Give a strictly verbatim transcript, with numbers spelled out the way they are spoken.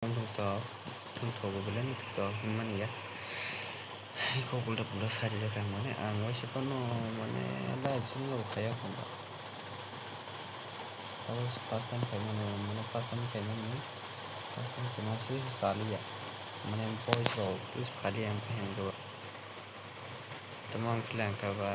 Wngthok, wngthogo belai no wngthok hinmani ya. Kokol da pura sari jak ang mane, ang waisa phano mane live song no khaya phano. Abo se first time khaimani, mane first time khaimani, first time khaima se se chaliya. Mane boys rok is phaliya ang khe hwnwi. Tamo ang khe lang kha ba.